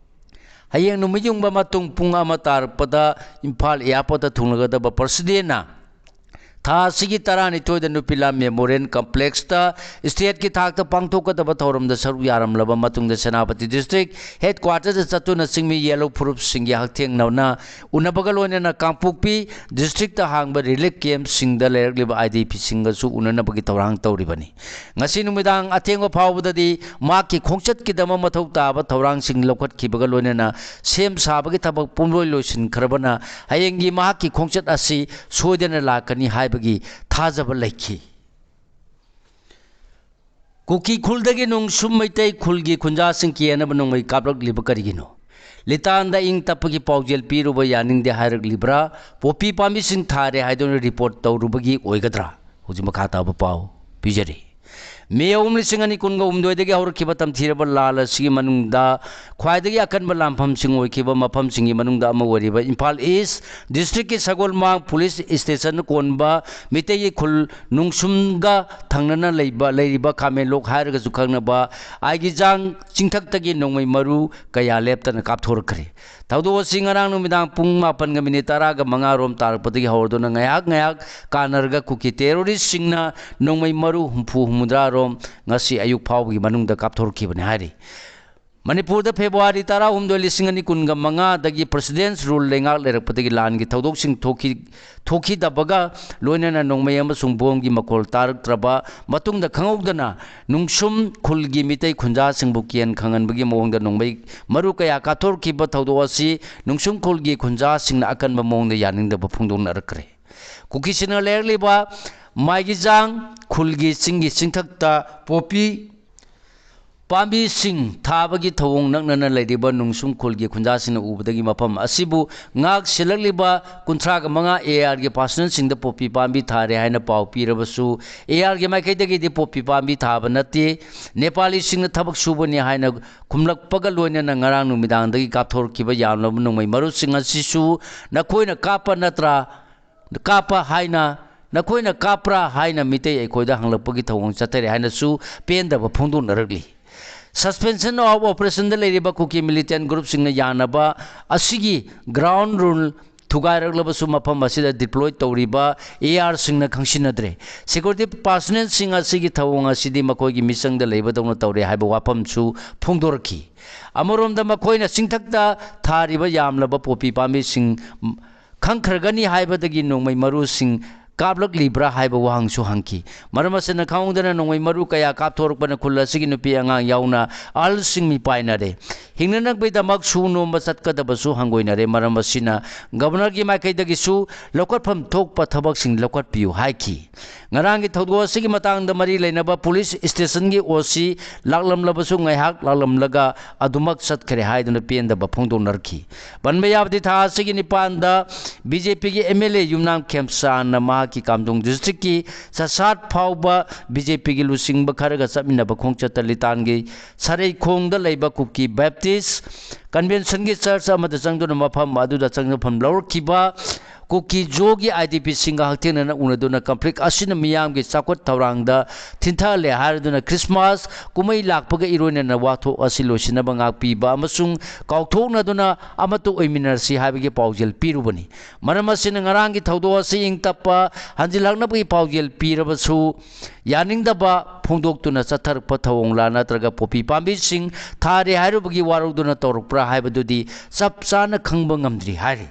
ꯍꯌꯦꯡ ꯅꯨꯃꯤꯠ ꯌꯨꯡꯕ ꯃꯇꯨꯡ ꯄꯨꯡ ꯑꯃ ꯇꯥꯔꯛꯄꯗ ꯏꯝꯐꯥꯜ airportꯇ ꯊꯨꯡꯂꯒꯗꯕ ꯄ꯭ꯔꯁꯤꯗꯦꯟꯅ ꯊꯥ ꯑꯁꯤꯒꯤ ꯇꯔꯥꯅꯤꯊꯣꯏꯗ ꯅꯨꯄꯤꯂꯥ ꯃꯦꯃꯣꯔꯤꯌꯦꯜ ꯀꯝꯄ꯭ꯂꯦꯛꯁꯇ ꯁ꯭ꯇꯦꯠꯀꯤ ꯊꯥꯛꯇ ꯄꯥꯡꯊꯣꯛꯀꯗꯕ ꯊꯧꯔꯝꯗ ꯁꯔꯨꯛ ꯌꯥꯔꯝꯂꯕ ꯃꯇꯨꯡꯗ ꯁꯦꯅꯥꯄꯇꯤ ꯗꯤꯁꯇ꯭ꯔꯤꯛ ꯍꯦꯗꯀ꯭ꯋꯥꯇꯔꯗ ꯆꯠꯇꯨꯅ ꯆꯤꯡꯃꯤ ꯌꯦꯜꯍꯧ ꯐꯨꯔꯨꯞꯁꯤꯡꯒꯤ ꯍꯛꯊꯦꯡꯅꯅ ꯎꯅꯕꯒ ꯂꯣꯏꯅꯅ ꯀꯥꯡꯄꯣꯛꯄꯤ ꯗꯤꯁꯇ꯭ꯔꯤꯛꯇ ꯍꯥꯡꯕ ꯔꯤꯂꯤꯐ ꯀꯦꯝꯞꯁꯤꯡꯗ ꯂꯩꯔꯛꯂꯤꯕ ꯑꯥꯏ ꯗꯤ ꯄꯤꯁꯤꯡꯒꯁꯨ ꯎꯅꯅꯕꯒꯤ ꯊꯧꯔꯥꯡ ꯇꯧꯔꯤꯕꯅꯤ꯫ ꯉꯁꯤ ꯅꯨꯃꯤꯗꯥꯡ ꯑꯊꯦꯡꯕ ꯐꯥꯎꯕꯗꯗꯤ ꯃꯍꯥꯛꯀꯤ ꯈꯣꯡꯆꯠꯀꯤꯗꯃꯛ ꯃꯊꯧ ꯇꯥꯕ ꯊꯧꯔꯥꯡꯁꯤꯡ ꯂꯧꯈꯠꯈꯤꯕꯒ ꯂꯣꯏꯅꯅ ꯁꯦꯝ ꯁꯥꯕꯒꯤ ꯊꯕꯛ ꯄꯨꯝꯂꯣꯏ ꯂꯣꯏꯁꯤꯟꯈ꯭ꯔꯕꯅ ꯍꯌꯦꯡꯒꯤ ꯃꯍꯥꯛꯀꯤ ꯈꯣꯡꯆꯠ ꯑꯁꯤ ꯁꯣꯏꯗꯅ ꯂꯥꯛꯀꯅꯤ ꯍꯥꯏꯕꯒꯤ ꯊꯥꯖꯕ ꯂꯩꯈꯤ꯫ ꯀꯨꯀꯤ ꯈꯨꯜꯗꯒꯤ ꯅꯨꯡꯁꯨꯝ ꯃꯩꯇꯩ ꯈꯨꯜꯒꯤ ꯈꯨꯟꯖꯥꯁꯤꯡ ꯀꯦꯅꯕ ꯅꯣꯡꯃꯩ ꯀꯥꯞꯂꯛꯂꯤꯕ ꯀꯔꯤꯒꯤꯅꯣ? ꯂꯤꯇꯥꯟꯗ ꯏꯪ ꯇꯞꯄꯒꯤ ꯄꯥꯎꯖꯦꯜ ꯄꯤꯔꯨꯕ ꯌꯥꯅꯤꯡꯗꯦ ꯍꯥꯏꯔꯛꯂꯤꯕ꯭ꯔꯥ? ꯄꯣꯄꯤ ꯄꯥꯝꯕꯤꯁꯤꯡ ꯊꯥꯔꯦ ꯍꯥꯏꯗꯨꯅ ꯔꯤꯄꯣꯔꯠ ꯇꯧꯔꯨꯕꯒꯤ ꯑꯣꯏꯒꯗ꯭ꯔꯥ? ꯍꯧꯖꯤꯛ ꯃꯈꯥ ꯇꯥꯕ ꯄꯥꯎ ꯄꯤꯖꯔꯤ꯫ ꯃꯦ ꯑꯍꯨꯝ, ꯂꯤꯁꯤꯡ ꯑꯅꯤ ꯀꯨꯟꯒ ꯍꯨꯝꯗꯣꯏꯗꯒꯤ ꯍꯧꯔꯛꯈꯤꯕ ꯇꯝꯊꯤꯔꯕ ꯂꯥꯜ ꯑꯁꯤꯒꯤ ꯃꯅꯨꯡꯗ ꯈ꯭ꯋꯥꯏꯗꯒꯤ ꯑꯀꯟꯕ ꯂꯥꯟꯐꯝꯁꯤꯡ ꯑꯣꯏꯈꯤꯕ ꯃꯐꯝꯁꯤꯡꯒꯤ ꯃꯅꯨꯡꯗ ꯑꯃ ꯑꯣꯏꯔꯤꯕ ꯏꯝꯐꯥꯜ ꯏꯁ ꯗꯤꯁꯇ꯭ꯔꯤꯛꯀꯤ ꯁꯒꯣꯜꯃꯥꯡ ꯄꯨꯂꯤꯁ ꯁ꯭ꯇꯦꯁꯟ ꯀꯣꯟꯕ ꯃꯤꯇꯩꯒꯤ ꯈꯨꯜ ꯅꯨꯡꯁꯨꯝꯒ ꯊꯪꯅꯅ ꯂꯩꯕ, ꯂꯩꯔꯤꯕ ꯈꯥꯃꯦꯟꯂꯣꯛ ꯍꯥꯏꯔꯒꯁꯨ ꯈꯪꯅꯕ ꯑꯥꯏꯒꯤꯖꯥꯡ ꯆꯤꯡꯊꯛꯇꯒꯤ ꯅꯣꯡꯃꯩ ꯃꯔꯨ ꯀꯌꯥ ꯂꯦꯞꯇꯅ ꯀꯥꯞꯊꯣꯔꯛꯈ꯭ꯔꯦ꯫ ꯊꯧꯗꯣꯛ ꯑꯁꯤ ꯉꯔꯥꯡ ꯅꯨꯃꯤꯗꯥꯡ ꯄꯨꯡ ꯃꯥꯄꯟꯒ ꯃꯤꯅꯤꯠ ꯇꯔꯥꯒ ꯃꯉꯥ ꯔꯣꯝ ꯇꯥꯔꯛꯄꯗꯒꯤ ꯍꯧꯔꯗꯨꯅ ꯉꯥꯏꯍꯥꯛ ꯉꯥꯏꯍꯥꯛ ꯀꯥꯟꯅꯔꯒ ꯀꯨꯀꯤ ꯇꯦꯔꯣꯔꯤꯁꯁꯤꯡꯅ ꯅꯣꯡꯃꯩ ꯃꯔꯨ ꯍꯨꯝꯐꯨ ꯍꯨꯝꯐꯨꯇꯔꯥ ꯔꯣꯝ ꯉꯁꯤ ꯑꯌꯨꯛ ꯐꯥꯎꯕꯒꯤ ꯃꯅꯨꯡꯗ ꯀꯥꯞꯊꯣꯔꯛꯈꯤꯕꯅꯤ ꯍꯥꯏꯔꯤ꯫ ꯃꯅꯤꯄꯨꯔꯗ ꯐꯦꯕ꯭ꯔꯨꯋꯥꯔꯤ ꯇꯔꯥꯍꯨꯝꯗꯣꯏ, ꯂꯤꯁꯤꯡ ꯑꯅꯤ ꯀꯨꯟꯒ ꯃꯉꯥꯗꯒꯤ ꯄ꯭ꯔꯁꯤꯗꯦꯟꯁ ꯔꯨꯜ ꯂꯩꯉꯥꯛ ꯂꯩꯔꯛꯄꯗꯒꯤ ꯂꯥꯟꯒꯤ ꯊꯧꯗꯣꯛꯁꯤꯡ ꯊꯣꯛꯈꯤ-, ꯊꯣꯛꯈꯤꯗꯕꯒ ꯂꯣꯏꯅꯅ ꯅꯣꯡꯃꯩ ꯑꯃꯁꯨꯡ ꯕꯣꯝꯒꯤ ꯃꯈꯣꯜ ꯇꯥꯔꯛꯇ꯭ꯔꯕ ꯃꯇꯨꯡꯗ ꯈꯪꯍꯧꯗꯅ ꯅꯨꯡꯁꯨꯝ ꯈꯨꯜꯒꯤ ꯃꯤꯇꯩ ꯈꯨꯟꯖꯥꯁꯤꯡꯕꯨ ꯀꯤꯍꯟ ꯈꯪꯍꯟꯕꯒꯤ ꯃꯑꯣꯡꯗ ꯅꯣꯡꯃꯩ ꯃꯔꯨ ꯀꯌꯥ ꯀꯥꯞꯊꯣꯔꯛꯈꯤꯕ ꯊꯧꯗꯣꯛ ꯑꯁꯤ ꯅꯨꯡꯁꯨꯝ ꯈꯨꯜꯒꯤ ꯈꯨꯟꯖꯥꯁꯤꯡꯅ ꯑꯀꯟꯕ ꯃꯑꯣꯡꯗ ꯌꯥꯅꯤꯡꯗꯕ ꯐꯣꯡꯗꯣꯛꯅꯔꯛꯈ꯭ꯔꯦ꯫ ꯀꯨꯀꯤꯁꯤꯡꯅ ꯂꯩꯔꯛꯂꯤꯕ ꯃꯥꯏꯒꯤꯖꯥꯡ ꯈꯨꯜꯒꯤ ꯆꯤꯡꯒꯤ ꯆꯤꯡꯊꯛꯇ ꯄꯣꯄꯤ ꯄꯥꯝꯕꯤꯁꯤꯡ ꯊꯥꯕꯒꯤ ꯊꯧꯑꯣꯡ ꯅꯛꯅꯅ ꯂꯩꯔꯤꯕ ꯅꯨꯡꯁꯨꯝ ꯈꯨꯜꯒꯤ ꯈꯨꯟꯖꯥꯁꯤꯡꯅ ꯎꯕꯗꯒꯤ ꯃꯐꯝ ꯑꯁꯤꯕꯨ ꯉꯥꯛ ꯁꯦꯜꯂꯛꯂꯤꯕ ꯀꯨꯟꯊ꯭ꯔꯥꯒ ꯃꯉꯥ ꯑꯦ ꯑꯥꯔꯒꯤ ꯄꯥꯔꯁꯅꯦꯜꯁꯤꯡꯗ ꯄꯣꯄꯤ ꯄꯥꯝꯕꯤ ꯊꯥꯔꯦ ꯍꯥꯏꯅ ꯄꯥꯎ ꯄꯤꯔꯕꯁꯨ, ꯑꯦ ꯑꯥꯔꯒꯤ ꯃꯥꯏꯀꯩꯗꯒꯤꯗꯤ ꯄꯣꯄꯤ ꯄꯥꯝꯕꯤ ꯊꯥꯕ ꯅꯠꯇꯦ, ꯅꯦꯄꯥꯂꯤꯁꯤꯡꯅ ꯊꯕꯛ ꯁꯨꯕꯅꯤ ꯍꯥꯏꯅ ꯈꯨꯝꯂꯛꯄꯒ ꯂꯣꯏꯅꯅ ꯉꯔꯥꯡ ꯅꯨꯃꯤꯗꯥꯡꯗꯒꯤ ꯀꯥꯞꯊꯣꯔꯛꯈꯤꯕ ꯌꯥꯝꯂꯕ ꯅꯣꯡꯃꯩ ꯃꯔꯨꯁꯤꯡ ꯑꯁꯤꯁꯨ ꯅꯈꯣꯏꯅ ꯀꯥꯞꯄ ꯅꯠꯇ꯭ꯔꯥ, ꯀꯥꯞꯄ ꯍꯥꯏꯅ, ꯅꯈꯣꯏꯅ ꯀꯥꯞꯄ꯭ꯔꯥ ꯍꯥꯏꯅ ꯃꯤꯇꯩ ꯑꯩꯈꯣꯏꯗ ꯍꯪꯂꯛꯄꯒꯤ ꯊꯧꯑꯣꯡ ꯆꯠꯊꯔꯦ ꯍꯥꯏꯅꯁꯨ ꯄꯦꯟꯗꯕ ꯐꯣꯡꯗꯣꯛꯅꯔꯛꯂꯤ꯫ Suspension of Operationꯗ ꯂꯩꯔꯤꯕ ꯀꯨꯀꯤ ꯃꯤꯂꯤꯇꯦꯟ ꯒ꯭ꯔꯨꯞꯁꯤꯡꯅ ꯌꯥꯅꯕ ꯑꯁꯤꯒꯤ ꯒ꯭ꯔꯥꯎꯟ ꯔꯨꯜ ꯊꯨꯒꯥꯏꯔꯛꯂꯕꯁꯨ ꯃꯐꯝ ꯑꯁꯤꯗ deploy ꯇꯧꯔꯤꯕ ARꯁꯤꯡꯅ ꯈꯪꯁꯤꯟꯅꯗ꯭ꯔꯦ꯫ Security personnelꯁꯤꯡ ꯑꯁꯤꯒꯤ ꯊꯧꯑꯣꯡ ꯑꯁꯤꯗꯤ ꯃꯈꯣꯏꯒꯤ ꯃꯤꯆꯪꯗ ꯂꯩꯕꯗꯧꯅ ꯇꯧꯔꯦ ꯍꯥꯏꯕ ꯋꯥꯐꯝꯁꯨ ꯐꯣꯡꯗꯣꯔꯛꯈꯤ꯫ ꯑꯃꯔꯣꯝꯗ ꯃꯈꯣꯏꯅ ꯆꯤꯡꯊꯛꯇ ꯊꯥꯔꯤꯕ ꯌꯥꯝꯂꯕ ꯄꯣꯄꯤ ꯄꯥꯝꯕꯤꯁꯤꯡ ꯈꯪꯈ꯭ꯔꯒꯅꯤ ꯍꯥꯏꯕꯗꯒꯤ ꯅꯣꯡꯃꯩ ꯃꯔꯨꯁꯤꯡ ꯀꯥꯞꯂꯛꯂꯤꯕ꯭ꯔꯥ ꯍꯥꯏꯕ ꯋꯥꯍꯪꯁꯨ ꯍꯪꯈꯤ꯫ ꯃꯔꯝ ꯑꯁꯤꯅ ꯈꯪꯍꯧꯗꯅ ꯅꯣꯡꯃꯩ ꯃꯔꯨ ꯀꯌꯥ ꯀꯥꯞꯊꯣꯔꯛꯄꯅ ꯈꯨꯜ ꯑꯁꯤꯒꯤ ꯅꯨꯄꯤ ꯑꯉꯥꯡ ꯌꯥꯎꯅ ꯑꯍꯜꯁꯤꯡ ꯃꯤꯄꯥꯏꯅꯔꯦ꯫ ꯍꯤꯡꯅꯅꯕꯒꯤꯗꯃꯛ ꯁꯨ ꯅꯣꯝꯕ ꯆꯠꯀꯗꯕꯁꯨ ꯍꯪꯒꯣꯏꯅꯔꯦ꯫ ꯃꯔꯝ ꯑꯁꯤꯅ Governorꯒꯤ ꯃꯥꯏꯀꯩꯗꯒꯤꯁꯨ ꯂꯧꯈꯠꯐꯝ ꯊꯣꯛꯄ ꯊꯕꯛꯁꯤꯡ ꯂꯧꯈꯠꯄꯤꯌꯨ ꯍꯥꯏꯈꯤ꯫ ꯉꯔꯥꯡꯒꯤ ꯊꯧꯗꯣꯛ ꯑꯁꯤꯒꯤ ꯃꯇꯥꯡꯗ ꯃꯔꯤ ꯂꯩꯅꯕ police stationꯒꯤ OC ꯂꯥꯛꯂꯝꯂꯕꯁꯨ ꯉꯥꯏꯍꯥꯛ ꯂꯥꯛꯂꯝꯂꯒ ꯑꯗꯨꯃꯛ ꯆꯠꯈ꯭ꯔꯦ ꯍꯥꯏꯗꯨꯅ ꯄꯦꯟꯗꯕ ꯐꯣꯡꯗꯣꯛꯅꯔꯛꯈꯤ꯫ ꯄꯟꯕ ꯌꯥꯕꯗꯤ ꯊꯥ ꯑꯁꯤꯒꯤ ꯅꯤꯄꯥꯟꯗ BJPꯒꯤ MLA ꯌꯨꯝꯅꯥꯝ ꯈꯦꯝꯆꯥꯟꯅ ꯃꯍꯥꯛꯀꯤ ꯀꯥꯝꯗꯣꯡ districtꯀꯤ ꯆꯁꯥꯠ ꯐꯥꯎꯕ BJPꯒꯤ ꯂꯨꯆꯤꯡꯕ ꯈꯔꯒ ꯆꯠꯃꯤꯟꯅꯕ ꯈꯣꯡꯆꯠꯇ ꯂꯤꯇꯥꯟꯒꯤ ꯁꯔꯩꯈꯣꯡꯗ ꯂꯩꯕ ꯀꯨꯀꯤ Baptist Conventionꯒꯤ church ꯑꯃꯗ ꯆꯪꯗꯨꯅ ꯃꯐꯝ ꯑꯗꯨꯗ ꯆꯪꯖꯐꯝ ꯂꯧꯔꯛꯈꯤꯕ ꯀꯨꯀꯤ ꯖꯣꯒꯤ IDPꯁꯤꯡꯒ ꯍꯛꯊꯦꯡꯅꯅ ꯎꯅꯗꯨꯅ conflict ꯑꯁꯤꯅ ꯃꯤꯌꯥꯝꯒꯤ ꯆꯥꯎꯈꯠ ꯊꯧꯔꯥꯡꯗ ꯊꯤꯟꯊꯍꯜꯂꯦ ꯍꯥꯏꯔꯗꯨꯅ Christmas ꯀꯨꯝꯍꯩ ꯂꯥꯛꯄꯒ ꯏꯔꯣꯏꯅꯅ ꯋꯥꯊꯣꯛ ꯑꯁꯤ ꯂꯣꯏꯁꯤꯟꯅꯕ ꯉꯥꯛꯄꯤꯕ ꯑꯃꯁꯨꯡ ꯀꯥꯎꯊꯣꯛꯅꯗꯨꯅ ꯑꯃꯠꯇ ꯑꯣꯏꯃꯤꯟꯅꯔꯁꯤ ꯍꯥꯏꯕꯒꯤ ꯄꯥꯎꯖꯦꯜ ꯄꯤꯔꯨꯕꯅꯤ꯫ ꯃꯔꯝ ꯑꯁꯤꯅ ꯉꯔꯥꯡꯒꯤ ꯊꯧꯗꯣꯛ ꯑꯁꯤ ꯏꯪ ꯇꯞꯄ ꯍꯟꯖꯤꯜꯂꯛꯅꯕꯒꯤ ꯄꯥꯎꯖꯦꯜ ꯄꯤꯔꯕꯁꯨ ꯌꯥꯅꯤꯡꯗꯕ ꯐꯣꯡꯗꯣꯛꯇꯨꯅ ꯆꯠꯊꯔꯛꯄ ꯊꯧꯑꯣꯡꯂꯥ ꯅꯠꯇ꯭ꯔꯒ ꯄꯣꯄꯤ ꯄꯥꯝꯕꯤꯁꯤꯡ ꯊꯥꯔꯦ ꯍꯥꯏꯔꯨꯕꯒꯤ ꯋꯥꯔꯧꯗꯨꯅ ꯇꯧꯔꯛꯄ꯭ꯔꯥ ꯍꯥꯏꯕꯗꯨꯗꯤ ꯆꯞ ꯆꯥꯅ ꯈꯪꯕ ꯉꯝꯗ꯭ꯔꯤ ꯍꯥꯏꯔꯤ꯫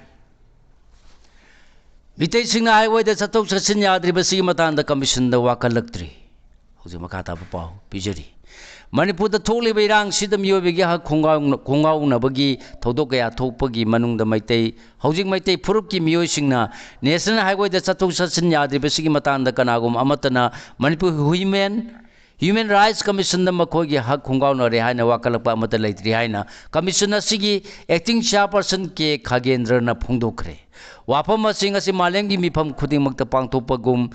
ꯃꯤꯇꯩꯁꯤꯡꯅ highwayꯗ ꯆꯠꯊꯣꯛ ꯆꯠꯁꯤꯟ ꯌꯥꯗ꯭ꯔꯤꯕꯁꯤꯒꯤ ꯃꯇꯥꯡꯗ commissionꯗ ꯋꯥꯀꯠꯂꯛꯇ꯭ꯔꯤ꯫ ꯍꯧꯖꯤꯛ ꯃꯈꯥ ꯇꯥꯕ ꯄꯥꯎ ꯄꯤꯖꯔꯤ꯫ ꯃꯅꯤꯄꯨꯔꯗ ꯊꯣꯛꯂꯤꯕ ꯏꯔꯥꯡꯁꯤꯗ ꯃꯤꯑꯣꯏꯕꯒꯤ ꯍꯛ ꯈꯣꯡꯒꯥꯎꯅ-, ꯈꯣꯡꯒꯥꯎꯅꯕꯒꯤ ꯊꯧꯗꯣꯛ ꯀꯌꯥ ꯊꯣꯛꯄꯒꯤ ꯃꯅꯨꯡꯗ ꯃꯩꯇꯩ, ꯍꯧꯖꯤꯛ ꯃꯩꯇꯩ ꯐꯨꯔꯨꯞꯀꯤ ꯃꯤꯑꯣꯏꯁꯤꯡꯅ national highwayꯗ ꯆꯠꯊꯣꯛ ꯆꯠꯁꯤꯟ ꯌꯥꯗ꯭ꯔꯤꯕꯁꯤꯒꯤ ꯃꯇꯥꯡꯗ ꯀꯅꯥꯒꯨꯝꯕ ꯑꯃꯠꯇꯅ ꯃꯅꯤꯄꯨꯔ Human, Human Rights Commissionꯗ ꯃꯈꯣꯏꯒꯤ ꯍꯛ ꯈꯣꯡꯒꯥꯎꯅꯔꯦ ꯍꯥꯏꯅ ꯋꯥꯀꯠꯂꯛꯄ ꯑꯃꯠꯇ ꯂꯩꯇ꯭ꯔꯤ ꯍꯥꯏꯅ commission ꯑꯁꯤꯒꯤ acting chairperson ꯀꯦ ꯈꯥꯒꯦꯟꯗ꯭ꯔꯅ ꯐꯣꯡꯗꯣꯛꯈ꯭ꯔꯦ꯫ ꯋꯥꯐꯝ ꯑꯁꯤ ꯉꯁꯤ ꯃꯥꯂꯦꯝꯒꯤ ꯃꯤꯐꯝ ꯈꯨꯗꯤꯡꯃꯛꯇ ꯄꯥꯡꯊꯣꯛꯄꯒꯨꯝ,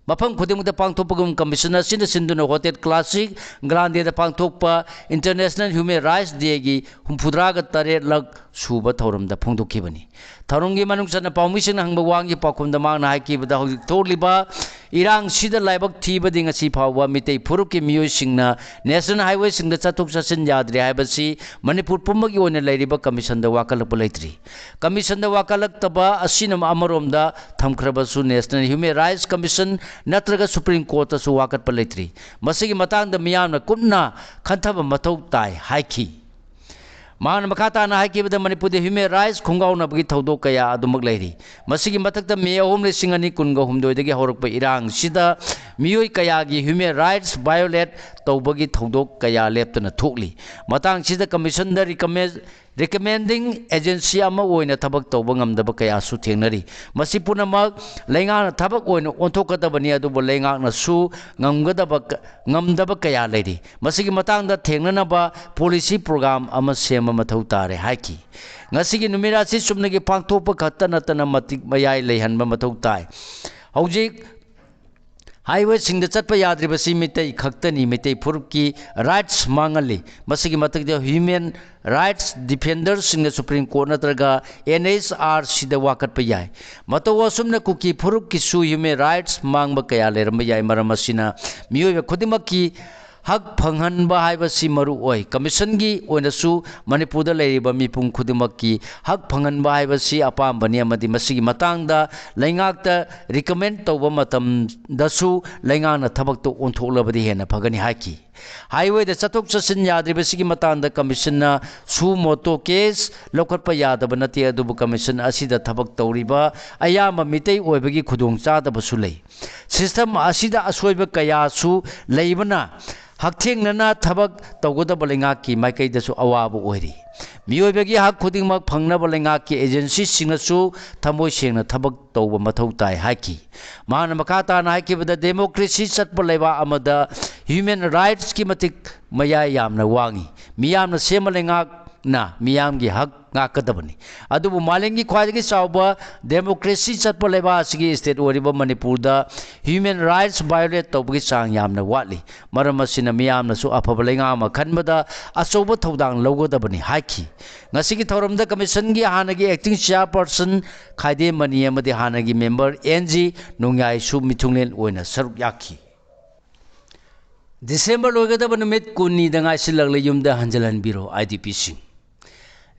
ꯃꯐꯝ ꯈꯨꯗꯤꯡꯃꯛꯇ ꯄꯥꯡꯊꯣꯛꯄꯒꯨꯝ commission ꯑꯁꯤꯅ ꯁꯤꯟꯗꯨꯅ Hotel Classic Grandeꯗ ꯄꯥꯡꯊꯣꯛꯄ International Human Rights Dayꯒꯤ ꯍꯨꯝꯐꯨꯇꯔꯥꯒ ꯇꯔꯦꯠꯂꯛ ꯁꯨꯕ ꯊꯧꯔꯝꯗ ꯐꯣꯡꯗꯣꯛꯈꯤꯕꯅꯤ꯫ ꯊꯧꯔꯝꯒꯤ ꯃꯅꯨꯡ ꯆꯟꯅ ꯄꯥꯎꯃꯤꯁꯤꯡꯅ ꯍꯪꯕ ꯋꯥꯍꯪꯒꯤ ꯄꯥꯎꯈꯨꯝꯗ ꯃꯍꯥꯛꯅ ꯍꯥꯏꯈꯤꯕꯗ, ꯍꯧꯖꯤꯛ ꯊꯣꯛꯂꯤꯕ ꯏꯔꯥꯡꯁꯤꯗ ꯂꯥꯏꯕꯛ ꯊꯤꯕꯗꯤ ꯉꯁꯤ ꯐꯥꯎꯕ ꯃꯤꯇꯩ ꯐꯨꯔꯨꯞꯀꯤ ꯃꯤꯑꯣꯏꯁꯤꯡꯅ ꯅꯦꯁꯅꯦꯜ ꯍꯥꯏꯋꯦꯁꯤꯡꯗ ꯆꯠꯊꯣꯛ ꯆꯠꯁꯤꯟ ꯌꯥꯗ꯭ꯔꯦ ꯍꯥꯏꯕꯁꯤ ꯃꯅꯤꯄꯨꯔ ꯄꯨꯝꯕꯒꯤ ꯑꯣꯏꯅ ꯂꯩꯔꯤꯕ ꯀꯃꯤꯁꯟꯗ ꯋꯥꯀꯠꯂꯛꯄ ꯂꯩꯇ꯭ꯔꯤ꯫ ꯀꯃꯤꯁꯟꯗ ꯋꯥꯀꯠꯂꯛꯇꯕ ꯑꯁꯤꯅ ꯑꯃꯔꯣꯝꯗ ꯊꯝꯈ꯭ꯔꯕꯁꯨ, ꯅꯦꯁꯅꯦꯜ ꯍ꯭ꯌꯨꯃꯦꯟ ꯔꯥꯏꯠꯁ ꯀꯃꯤꯁꯟ ꯅꯠꯇ꯭ꯔꯒ ꯁꯨꯄ꯭ꯔꯤꯝ ꯀꯣꯔꯠꯇꯁꯨ ꯋꯥꯀꯠꯄ ꯂꯩꯇ꯭ꯔꯤ꯫ ꯃꯁꯤꯒꯤ ꯃꯇꯥꯡꯗ ꯃꯤꯌꯥꯝꯅ ꯀꯨꯞꯅ ꯈꯟꯊꯕ ꯃꯊꯧ ꯇꯥꯏ ꯍꯥꯏꯈꯤ꯫ ꯃꯍꯥꯛꯅ ꯃꯈꯥ ꯇꯥꯅ ꯍꯥꯏꯈꯤꯕꯗ, ꯃꯅꯤꯄꯨꯔꯗ ꯍ꯭ꯌꯨꯃꯦꯟ ꯔꯥꯏꯠꯁ ꯈꯣꯡꯒꯥꯎꯅꯕꯒꯤ ꯊꯧꯗꯣꯛ ꯀꯌꯥ ꯑꯗꯨꯃꯛ ꯂꯩꯔꯤ꯫ ꯃꯁꯤꯒꯤ ꯃꯊꯛꯇ ꯃꯦ ꯑꯍꯨꯝ ꯂꯤꯁꯤꯡ ꯑꯅꯤ ꯀꯨꯟꯒ ꯍꯨꯝꯗꯣꯏꯗꯒꯤ ꯍꯧꯔꯛꯄ ꯏꯔꯥꯡꯁꯤꯗ ꯃꯤꯑꯣꯏ ꯀꯌꯥꯒꯤ ꯍ꯭ꯌꯨꯃꯦꯟ ꯔꯥꯏꯠꯁ ꯚꯥꯏꯑꯣꯂꯦꯠ ꯇꯧꯕꯒꯤ ꯊꯧꯗꯣꯛ ꯀꯌꯥ ꯂꯦꯞꯇꯅ ꯊꯣꯛꯂꯤ꯫ ꯃꯇꯥꯡꯁꯤꯗ ꯀꯃꯤꯁꯟꯗ ꯔꯤꯀꯃꯦꯟ ꯔꯤꯀꯃꯦꯟꯗꯤꯡ ꯑꯦꯖꯦꯟꯁꯤ ꯑꯃ ꯑꯣꯏꯅ ꯊꯕꯛ ꯇꯧꯕ ꯉꯝꯗꯕ ꯀꯌꯥꯁꯨ ꯊꯦꯡꯅꯔꯤ꯫ ꯃꯁꯤ ꯄꯨꯝꯅꯃꯛ ꯂꯩꯉꯥꯛꯅ ꯊꯕꯛ ꯑꯣꯏꯅ ꯑꯣꯟꯊꯣꯛꯀꯗꯕꯅꯤ, ꯑꯗꯨꯕꯨ ꯂꯩꯉꯥꯛꯅꯁꯨ ꯉꯝꯒꯗꯕ ꯀ-, ꯉꯝꯗꯕ ꯀꯌꯥ ꯂꯩꯔꯤ꯫ ꯃꯁꯤꯒꯤ ꯃꯇꯥꯡꯗ ꯊꯦꯡꯅꯅꯕ ꯄꯣꯂꯤꯁꯤ ꯄ꯭ꯔꯣꯒ꯭ꯔꯥꯝ ꯑꯃ ꯁꯦꯝꯕ ꯃꯊꯧ ꯇꯥꯔꯦ ꯍꯥꯏꯈꯤ꯫ ꯉꯁꯤꯒꯤ ꯅꯨꯃꯤꯠ ꯑꯁꯤ ꯆꯨꯝꯅꯒꯤ ꯄꯥꯡꯊꯣꯛꯄ ꯈꯛꯇ ꯅꯠꯇꯅ ꯃꯇꯤꯛ ꯃꯌꯥꯏ ꯂꯩꯍꯟꯕ ꯃꯊꯧ ꯇꯥꯏ꯫ ꯍꯧꯖꯤꯛ ꯍꯥꯏꯋꯦꯁꯤꯡꯗ ꯆꯠꯄ ꯌꯥꯗ꯭ꯔꯤꯕꯁꯤ ꯃꯤꯇꯩ ꯈꯛꯇꯅꯤ꯫ ꯃꯤꯇꯩ ꯐꯨꯔꯨꯞꯀꯤ ꯔꯥꯏꯠꯁ ꯃꯥꯡꯍꯜꯂꯤ꯫ ꯃꯁꯤꯒꯤ ꯃꯊꯛꯇ ꯍ꯭ꯌꯨꯃꯦꯟ ꯔꯥꯏꯠꯁ ꯗꯤꯐꯦꯟꯗꯔꯁꯤꯡꯅ ꯁꯨꯄ꯭ꯔꯤꯝ ꯀꯣꯔꯠ ꯅꯠꯇ꯭ꯔꯒ ꯑꯦꯟ ꯑꯩꯆ ꯑꯥꯔ ꯁꯤꯗ ꯋꯥꯀꯠꯄ ꯌꯥꯏ꯫ ꯃꯇꯧ ꯑꯁꯨꯝꯅ ꯀꯨꯀꯤ ꯐꯨꯔꯨꯞꯀꯤꯁꯨ ꯍ꯭ꯌꯨꯃꯦꯟ ꯔꯥꯏꯠꯁ ꯃꯥꯡꯕ ꯀꯌꯥ ꯂꯩꯔꯝꯕ ꯌꯥꯏ꯫ ꯃꯔꯝ ꯑꯁꯤꯅ ꯃꯤꯑꯣꯏꯕ ꯈꯨꯗꯤꯡꯃꯛꯀꯤ ꯍꯛ ꯐꯪꯍꯟꯕ ꯍꯥꯏꯕꯁꯤ ꯃꯔꯨ ꯑꯣꯏ꯫ ꯀꯃꯤꯁꯟꯒꯤ ꯑꯣꯏꯅꯁꯨ ꯃꯅꯤꯄꯨꯔꯗ ꯂꯩꯔꯤꯕ ꯃꯤꯄꯨꯝ ꯈꯨꯗꯤꯡꯃꯛꯀꯤ ꯍꯛ ꯐꯪꯍꯟꯕ ꯍꯥꯏꯕꯁꯤ ꯑꯄꯥꯝꯕꯅꯤ, ꯑꯃꯗꯤ ꯃꯁꯤꯒꯤ ꯃꯇꯥꯡꯗ ꯂꯩꯉꯥꯛꯇ ꯔꯤꯀꯃꯦꯟ ꯇꯧꯕ ꯃꯇꯝꯗꯁꯨ ꯂꯩꯉꯥꯛꯅ ꯊꯕꯛꯇ ꯑꯣꯟꯊꯣꯛꯂꯕꯗꯤ ꯍꯦꯟꯅ ꯐꯒꯅꯤ ꯍꯥꯏꯈꯤ꯫ ꯍꯥꯏꯋꯦꯗ ꯆꯠꯊꯣꯛ ꯆꯠꯁꯤꯟ ꯌꯥꯗ꯭ꯔꯤꯕꯁꯤꯒꯤ ꯃꯇꯥꯡꯗ ꯀꯃꯤꯁꯟꯅ ꯁꯨ ꯃꯣꯇꯣ ꯀꯦꯁ ꯂꯧꯈꯠꯄ ꯌꯥꯗꯕ ꯅꯠꯇꯦ, ꯑꯗꯨꯕꯨ ꯀꯃꯤꯁꯟ ꯑꯁꯤꯗ ꯊꯕꯛ ꯇꯧꯔꯤꯕ ꯑꯌꯥꯝꯕ ꯃꯤꯇꯩ ꯑꯣꯏꯕꯒꯤ ꯈꯨꯗꯣꯡꯆꯥꯗꯕꯁꯨ ꯂꯩ꯫ ꯁꯤꯁꯇꯦꯝ ꯑꯁꯤꯗ ꯑꯁꯣꯏꯕ ꯀꯌꯥꯁꯨ ꯂꯩꯕꯅ ꯍꯛꯊꯦꯡꯅꯅ ꯊꯕꯛ ꯇꯧꯒꯗꯕ ꯂꯩꯉꯥꯛꯀꯤ ꯃꯥꯏꯀꯩꯗꯁꯨ ꯑꯋꯥꯕ ꯑꯣꯏꯔꯤ꯫ ꯃꯤꯑꯣꯏꯕꯒꯤ ꯍꯛ ꯈꯨꯗꯤꯡꯃꯛ ꯐꯪꯅꯕ ꯂꯩꯉꯥꯛꯀꯤ ꯑꯦꯖꯦꯟꯁꯤꯁꯤꯡꯅꯁꯨ ꯊꯃꯣꯏ ꯁꯦꯡꯅ ꯊꯕꯛ ꯇꯧꯕ ꯃꯊꯧ ꯇꯥꯏ ꯍꯥꯏꯈꯤ꯫ ꯃꯍꯥꯛꯅ ꯃꯈꯥ ꯇꯥꯅ ꯍꯥꯏꯈꯤꯕꯗ, ꯗꯦꯃꯣꯀ꯭ꯔꯦꯁꯤ ꯆꯠꯄ ꯂꯩꯕꯥꯛ ꯑꯃꯗ ꯍ꯭ꯌꯨꯃꯦꯟ ꯔꯥꯏꯠꯁꯀꯤ ꯃꯇꯤꯛ ꯃꯌꯥꯏ ꯌꯥꯝꯅ ꯋꯥꯡꯏ꯫ ꯃꯤꯌꯥꯝꯅ ꯁꯦꯝꯕ ꯂꯩꯉꯥꯛ ꯅ ꯃꯤꯌꯥꯝꯒꯤ ꯍꯛ ꯉꯥꯛꯀꯗꯕꯅꯤ꯫ ꯑꯗꯨꯕꯨ ꯃꯥꯂꯦꯝꯒꯤ ꯈ꯭ꯋꯥꯏꯗꯒꯤ ꯆꯥꯎꯕ democracy ꯆꯠꯄ ꯂꯩꯕꯥꯛ ꯑꯁꯤꯒꯤ state ꯑꯣꯏꯔꯤꯕ ꯃꯅꯤꯄꯨꯔꯗ human rights violate ꯇꯧꯕꯒꯤ ꯆꯥꯡ ꯌꯥꯝꯅ ꯋꯥꯠꯂꯤ꯫ ꯃꯔꯝ ꯑꯁꯤꯅ ꯃꯤꯌꯥꯝꯅꯁꯨ ꯑꯐꯕ ꯂꯩꯉꯥꯛ ꯑꯃ ꯈꯟꯕꯗ ꯑꯆꯧꯕ ꯊꯧꯗꯥꯡ ꯂꯧꯒꯗꯕꯅꯤ ꯍꯥꯏꯈꯤ꯫ ꯉꯁꯤꯒꯤ ꯊꯧꯔꯝꯗ commissionꯒꯤ ꯍꯥꯟꯅꯒꯤ acting chairperson ꯈꯥꯏꯗꯦꯝ ꯃꯅꯤ ꯑꯃꯗꯤ ꯍꯥꯟꯅꯒꯤ member ꯑꯦꯟ ꯖꯤ ꯅꯣꯡꯌꯥꯏꯁꯨ ꯃꯤꯊꯨꯡꯂꯦꯟ ꯑꯣꯏꯅ ꯁꯔꯨꯛ ꯌꯥꯈꯤ꯫ December ꯂꯣꯏꯒꯗꯕ ꯅꯨꯃꯤꯠ ꯀꯨꯟꯅꯤꯗ ꯉꯥꯏꯁꯤꯜꯂꯛꯂꯦ, ꯌꯨꯝꯗ ꯍꯟꯖꯤꯜꯍꯟꯕꯤꯔꯣ IDPꯁꯤꯡ꯫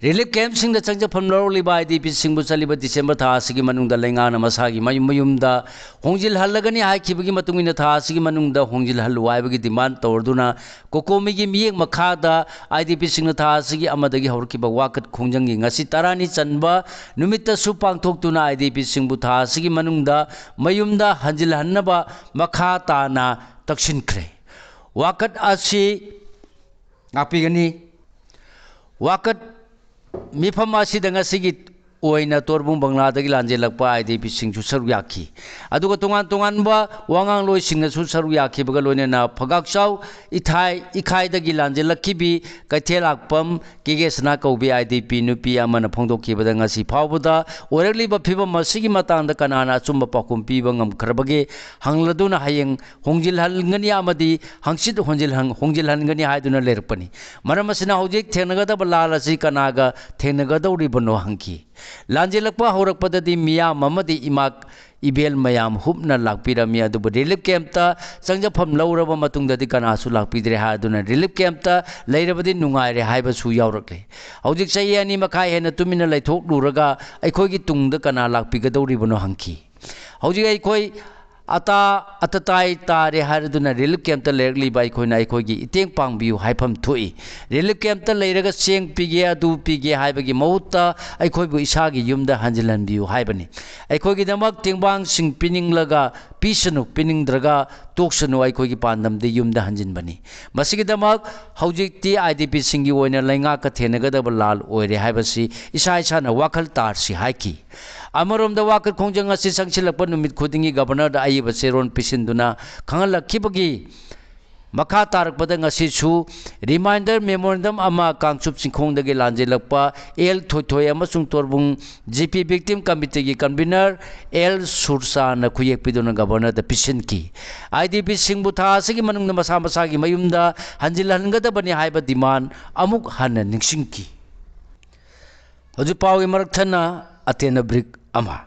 Relief campꯁꯤꯡꯗ ꯆꯪꯖꯐꯝ ꯂꯧꯔꯛꯂꯤꯕ IDPꯁꯤꯡꯕꯨ ꯆꯠꯂꯤꯕ December ꯊꯥ ꯑꯁꯤꯒꯤ ꯃꯅꯨꯡꯗ ꯂꯩꯉꯥꯛꯅ ꯃꯁꯥꯒꯤ ꯃꯌꯨꯝ ꯃꯌꯨꯝꯗ ꯍꯣꯡꯖꯤꯜꯍꯜꯂꯒꯅꯤ ꯍꯥꯏꯈꯤꯕꯒꯤ ꯃꯇꯨꯡ ꯏꯟꯅ ꯊꯥ ꯑꯁꯤꯒꯤ ꯃꯅꯨꯡꯗ ꯍꯣꯡꯖꯤꯜꯍꯜꯂꯨ ꯍꯥꯏꯕꯒꯤ demand ꯇꯧꯔꯗꯨꯅ COCOMIꯒꯤ ꯃꯤꯠꯌꯦꯡ ꯃꯈꯥꯗ IDPꯁꯤꯡꯅ ꯊꯥ ꯑꯁꯤꯒꯤ ꯑꯃꯗꯒꯤ ꯍꯧꯔꯛꯈꯤꯕ ꯋꯥꯀꯠ ꯈꯣꯡꯖꯪꯒꯤ ꯉꯁꯤ ꯇꯔꯥꯅꯤ ꯆꯟꯕ ꯅꯨꯃꯤꯠꯇꯁꯨ ꯄꯥꯡꯊꯣꯛꯇꯨꯅ IDPꯁꯤꯡꯕꯨ ꯊꯥ ꯑꯁꯤꯒꯤ ꯃꯅꯨꯡꯗ ꯃꯌꯨꯝꯗ ꯍꯟꯖꯤꯜꯍꯟꯅꯕ ꯃꯈꯥ ꯇꯥꯅ ꯇꯛꯁꯤꯟꯈ꯭ꯔꯦ꯫ ꯋꯥꯀꯠ ꯑꯁꯤ ꯉꯥꯛꯄꯤꯒꯅꯤ꯫ ꯋꯥꯀꯠ ꯃꯤꯐꯝ ꯑꯁꯤꯗ ꯉꯁꯤꯒꯤ ꯑꯣꯏꯅ ꯇꯣꯔꯕꯨꯡ ꯕꯪꯂꯥꯗꯒꯤ ꯂꯥꯟꯖꯦꯜꯂꯛꯄ IDPꯁꯤꯡꯁꯨ ꯁꯔꯨꯛ ꯌꯥꯈꯤ꯫ ꯑꯗꯨꯒ ꯇꯣꯉꯥꯟ ꯇꯣꯉꯥꯟꯕ ꯋꯥꯉꯥꯡꯂꯣꯏꯁꯤꯡꯅꯁꯨ ꯁꯔꯨꯛ ꯌꯥꯈꯤꯕꯒ ꯂꯣꯏꯅꯅ ꯐꯒꯥꯛꯆꯥꯎ ꯏꯊꯥꯏ ꯏꯈꯥꯏꯗꯒꯤ ꯂꯥꯟꯖꯦꯜꯂꯛꯈꯤꯕꯤ ꯀꯩꯊꯦꯜꯂꯥꯛꯄꯝ ꯀꯦ ꯀꯦ ꯁꯅꯥ ꯀꯧꯕꯤ IDP ꯅꯨꯄꯤ ꯑꯃꯅ ꯐꯣꯡꯗꯣꯛꯈꯤꯕꯗ ꯉꯁꯤ ꯐꯥꯎꯕꯗ ꯑꯣꯏꯔꯛꯂꯤꯕ ꯐꯤꯕꯝ ꯑꯁꯤꯒꯤ ꯃꯇꯥꯡꯗ ꯀꯅꯥꯅ ꯑꯆꯨꯝꯕ ꯄꯥꯎꯈꯨꯝ ꯄꯤꯕ ꯉꯝꯈ꯭ꯔꯕꯒꯦ ꯍꯪꯂꯗꯨꯅ ꯍꯌꯦꯡ ꯍꯣꯡꯖꯤꯜꯍꯟꯒꯅꯤ ꯑꯃꯗꯤ ꯍꯪꯆꯤꯠ ꯍꯣꯡꯖꯤꯜꯍꯟ-, ꯍꯣꯡꯖꯤꯜꯍꯟꯒꯅꯤ ꯍꯥꯏꯗꯨꯅ ꯂꯩꯔꯛꯄꯅꯤ꯫ ꯃꯔꯝ ꯑꯁꯤꯅ ꯍꯧꯖꯤꯛ ꯊꯦꯡꯅꯒꯗꯕ ꯂꯥꯜ ꯑꯁꯤ ꯀꯅꯥꯒ ꯊꯦꯡꯅꯒꯗꯧꯔꯤꯕꯅꯣ ꯍꯪꯈꯤ꯫ ꯂꯥꯟꯖꯦꯜꯂꯛꯄ ꯍꯧꯔꯛꯄꯗꯗꯤ ꯃꯤꯌꯥꯝ ꯑꯃꯗꯤ ꯏꯃꯥ ꯏꯕꯦꯜ ꯃꯌꯥꯝ ꯍꯨꯞꯅ ꯂꯥꯛꯄꯤꯔꯝꯃꯤ, ꯑꯗꯨꯕꯨ relief campꯇ ꯆꯪꯖꯐꯝ ꯂꯧꯔꯕ ꯃꯇꯨꯡꯗꯗꯤ ꯀꯅꯥꯁꯨ ꯂꯥꯛꯄꯤꯗ꯭ꯔꯦ ꯍꯥꯏꯗꯨꯅ relief campꯇ ꯂꯩꯔꯕꯗꯤ ꯅꯨꯡꯉꯥꯏꯔꯦ ꯍꯥꯏꯕꯁꯨ ꯌꯥꯎꯔꯛꯂꯦ꯫ ꯍꯧꯖꯤꯛ ꯆꯍꯤ ꯑꯅꯤ ꯃꯈꯥꯏ ꯍꯦꯟꯅ ꯇꯨꯃꯤꯟꯅ ꯂꯩꯊꯣꯛꯂꯨꯔꯒ ꯑꯩꯈꯣꯏꯒꯤ ꯇꯨꯡꯗ ꯀꯅꯥ ꯂꯥꯛꯄꯤꯒꯗꯧꯔꯤꯕꯅꯣ ꯍꯪꯈꯤ꯫ ꯍꯧꯖꯤꯛ ꯑꯩꯈꯣꯏ ꯑꯇꯥ ꯑꯇꯇꯥꯏ ꯇꯥꯔꯦ ꯍꯥꯏꯔꯗꯨꯅ relief campꯇ ꯂꯩꯔꯛꯂꯤꯕ ꯑꯩꯈꯣꯏꯅ ꯑꯩꯈꯣꯏꯒꯤ ꯏꯇꯦꯡ ꯄꯥꯡꯕꯤꯌꯨ ꯍꯥꯏꯐꯝ ꯊꯣꯛꯏ꯫ Relief campꯇ ꯂꯩꯔꯒ ꯆꯦꯡ ꯄꯤꯒꯦ, ꯑꯗꯨ ꯄꯤꯒꯦ ꯍꯥꯏꯕꯒꯤ ꯃꯍꯨꯠꯇ ꯑꯩꯈꯣꯏꯕꯨ ꯏꯁꯥꯒꯤ ꯌꯨꯝꯗ ꯍꯟꯖꯤꯜꯍꯟꯕꯤꯌꯨ ꯍꯥꯏꯕꯅꯤ꯫ ꯑꯩꯈꯣꯏꯒꯤꯗꯃꯛ ꯇꯦꯡꯕꯥꯡꯁꯤꯡ ꯄꯤꯅꯤꯡꯂꯒ ꯄꯤꯁꯅꯨ, ꯄꯤꯅꯤꯡꯗ꯭ꯔꯒ ꯇꯣꯛꯁꯅꯨ, ꯑꯩꯈꯣꯏꯒꯤ ꯄꯥꯟꯗꯝꯗꯤ ꯌꯨꯝꯗ ꯍꯟꯖꯤꯟꯕꯅꯤ꯫ ꯃꯁꯤꯒꯤꯗꯃꯛ ꯍꯧꯖꯤꯛꯇꯤ IDPꯁꯤꯡꯒꯤ ꯑꯣꯏꯅ ꯂꯩꯉꯥꯛꯀ ꯊꯦꯡꯅꯒꯗꯕ ꯂꯥꯜ ꯑꯣꯏꯔꯦ ꯍꯥꯏꯕꯁꯤ ꯏꯁꯥ ꯏꯁꯥꯅ ꯋꯥꯈꯜ ꯇꯥꯔꯁꯤ ꯍꯥꯏꯈꯤ꯫ ꯑꯃꯔꯣꯝꯗ ꯋꯥꯀꯠ ꯈꯣꯡꯖꯪ ꯑꯁꯤ ꯆꯪꯁꯤꯜꯂꯛꯄ ꯅꯨꯃꯤꯠ ꯈꯨꯗꯤꯡꯒꯤ Governorꯗ ꯑꯏꯕ ꯆꯦꯔꯣꯜ ꯄꯤꯁꯤꯟꯗꯨꯅ ꯈꯪꯍꯜꯂꯛꯈꯤꯕꯒꯤ ꯃꯈꯥ ꯇꯥꯔꯛꯄꯗ ꯉꯁꯤꯁꯨ reminder memorandum ꯑꯃ ꯀꯥꯡꯆꯨꯞ ꯆꯤꯡꯈꯣꯡꯗꯒꯤ ꯂꯥꯟꯖꯦꯜꯂꯛꯄ ꯑꯦꯜ ꯊꯣꯏꯊꯣꯏ ꯑꯃꯁꯨꯡ ꯇꯣꯔꯕꯨꯡ G P victim committeeꯒꯤ convener ꯑꯦꯜ ꯁꯨꯔꯆꯥꯅ ꯈꯨꯌꯦꯛ ꯄꯤꯗꯨꯅ governorꯗ ꯄꯤꯁꯤꯟꯈꯤ꯫ IDPꯁꯤꯡꯕꯨ ꯊꯥ ꯑꯁꯤꯒꯤ ꯃꯅꯨꯡꯗ ꯃꯁꯥ ꯃꯁꯥꯒꯤ ꯃꯌꯨꯝꯗ ꯍꯟꯖꯤꯜꯍꯟꯒꯗꯕꯅꯤ ꯍꯥꯏꯕ demand ꯑꯃꯨꯛ ꯍꯟꯅ ꯅꯤꯡꯁꯤꯡꯈꯤ꯫ ꯍꯧꯖꯤꯛ ꯄꯥꯎꯒꯤ ꯃꯔꯛ ꯊꯠꯅ ꯑꯇꯦꯟꯕ break ꯑꯃ꯫